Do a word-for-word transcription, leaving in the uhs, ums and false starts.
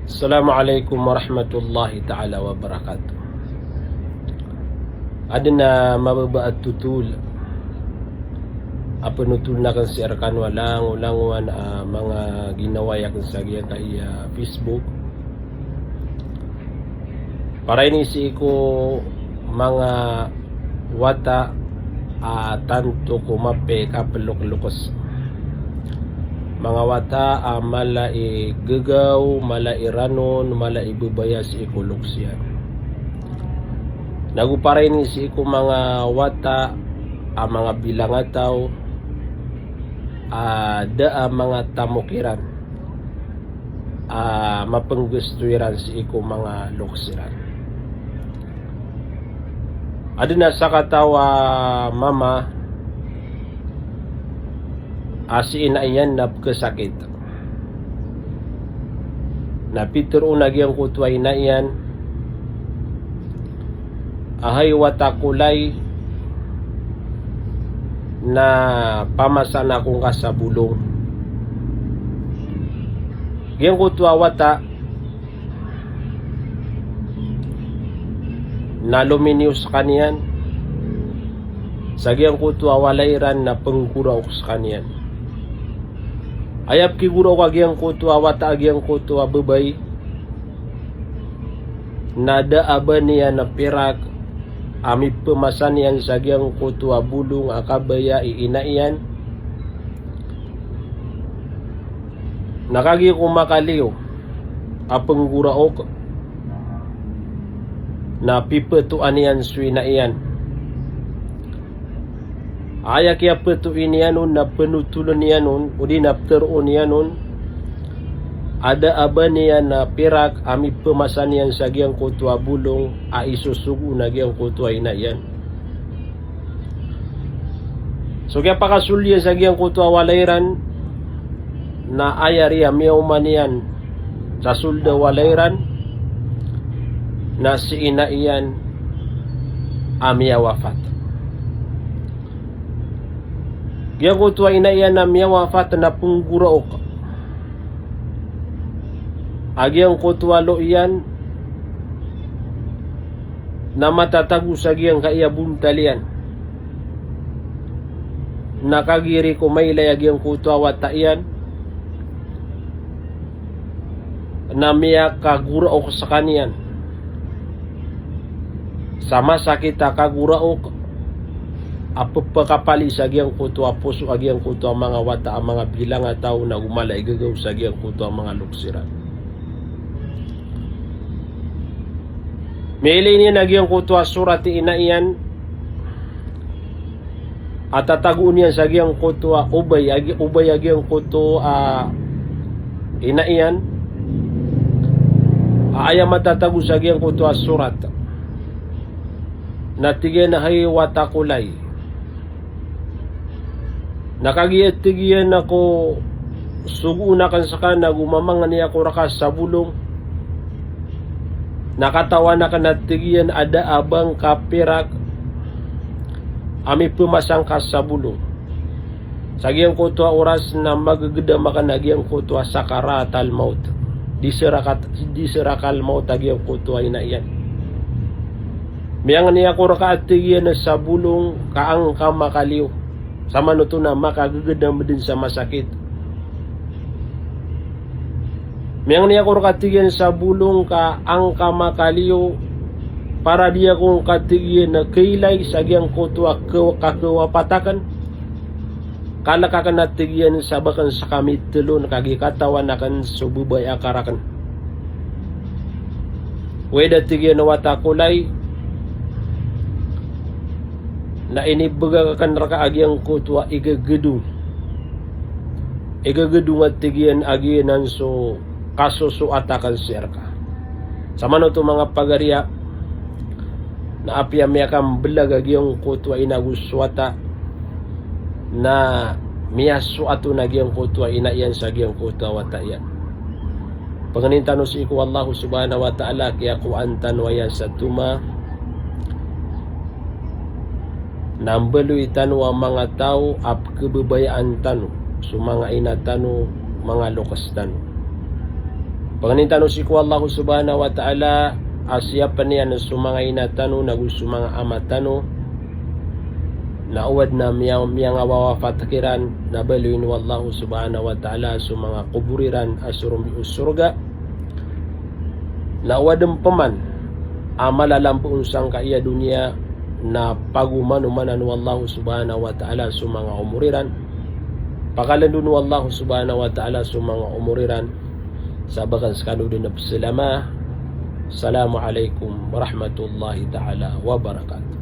Assalamu alaikum warahmatullahi ta'ala wabarakatuh. Aden a mababa a totol a penotoln aken sii rekano a langolangowan a manga ginawai aken sa giyangkaya Facebook. Para ini sii ko manga wata a tanto ko mapiya i kapelokloks. Manga wata a mala i gegaw, mala i ranon, mala i bebaya sii ko loks iyan. Nago para ini sii ko manga wata a manga bilangataw a da a manga tamok iran a mapenggesto iran sii ko manga loks iran. Aden a sakataw a mama a si ina iyan na pekesakit. Na pitero on a giyangkoto a ina iyan a hay wata ko lay, na pamasan ako ngka sa bolong. Giyangkoto a wata na lominiyo sekaniyan sa giyangkoto a walay iran na penggoraok sekaniyan. Aya pekigoraok a giyangkoto a wata a giyangkoto a bebay na da a ba niyan a pirak a mipemasan iyan sa giyangkoto a bolong a kabaya i ina iyan. Na kagiya ko makaliyo a penggoraok na pipetoan iyan so ina iyan. Aya kiyapetoan iyan on na penotoln iyan on, odi na peteroon iyan on a da a ba niyan a pirak a mipemasan iyan sa giyangkoto a bolong a isosogo on a giyangkoto a ina iyan. So kiyapakasold iyan sa giyangkoto a walay iran na aya riya miyaoma niyan sa sold a walay iran na si ina iyan a miyawafat. Giyangkoto a ina iyan a miyawafat na penggoraok a giyangkoto a lo iyan na matatago sa giyangkaya bontal iyan. Na kagiya iri ko mailay a giyangkoto a wata iyan na miyakagoraok sekaniyan sa masakit a kagoraok a pepekapali sa giyangkoto a poso a giyangkoto a manga wata a manga bilangataw nago mala i gegaw sa giyangkoto a manga loks iran. Miyailay niyan a giyangkoto a sorat i ina iyan a tatagoon iyan sa giyangkoto a obay a gi-, obay a giyangkoto a ina iyan a aya matatago sa giyangkoto a sorat na tig iyan a hay wata ko lay. Na kagiya tig iyan a ko sogoon aken seka nago mamangni ako reka sa bolong. Na katawan aken a tig iyan a da a ba ngka pirak a mipemasa ngka sa bolong. Sa giyangkoto a oras na magegedam aken a giyangkoto a sakaratal maut. Di serakat, di serakal maut a giyangkoto a ina iyan. Miyangni ako reka a tig iyan sa bolong ka angka makaliyo. Samanoto na makagegedam den sa masakit. Miyangni ako reka tig iyan sa bolong ka angka makaliyo para di ako ngka tig iyan a keilay sa giyangkoto a ke-, kakewapat aken. Kalek aken a tig iyan sa baken seka mitelo na kagiya katawan aken so bebay a karaken. Weda tig iyan a wata ko lay na inibegak aken reka a giyangkoto a igegedong. Igegedong a tig iyan a giyanan so kasosoat aken sii reka. Samanoto manga pagariya na apiya miyakambelag a giyangkoto a ina ago so wata na miyasoat on a giyangkoto a ina iyan sa giyangkoto a wata iyan. Pengenin tano sii ko Allahu subhanahu wa ta'ala a kiyakowaan tano aya sa toma na mbaloy tano a manga taw a pekebebayaan tano so manga ina tano, manga lokes tano. Pangnin tano sii ko Allah subhanahu wa ta'ala a siyapen iyan so manga ina tano nago so manga ama tano, na o adn a miya-, miyangawawafat kiran, na baloyin o Allah subhanahu wa ta'ala so manga kobor iran a sorombi o sorga. Na o adn pman a malalambo on sangkai a doniya, na pagomanomanan o Allah subhanahu wa ta'ala so manga omor iran. Pakalandon o Allah subhanahu wa ta'ala so manga omor iran. Sa ba akn skano dn pzalama. Assalamu alaikum warahmatullahi ta'ala wabarakatuh.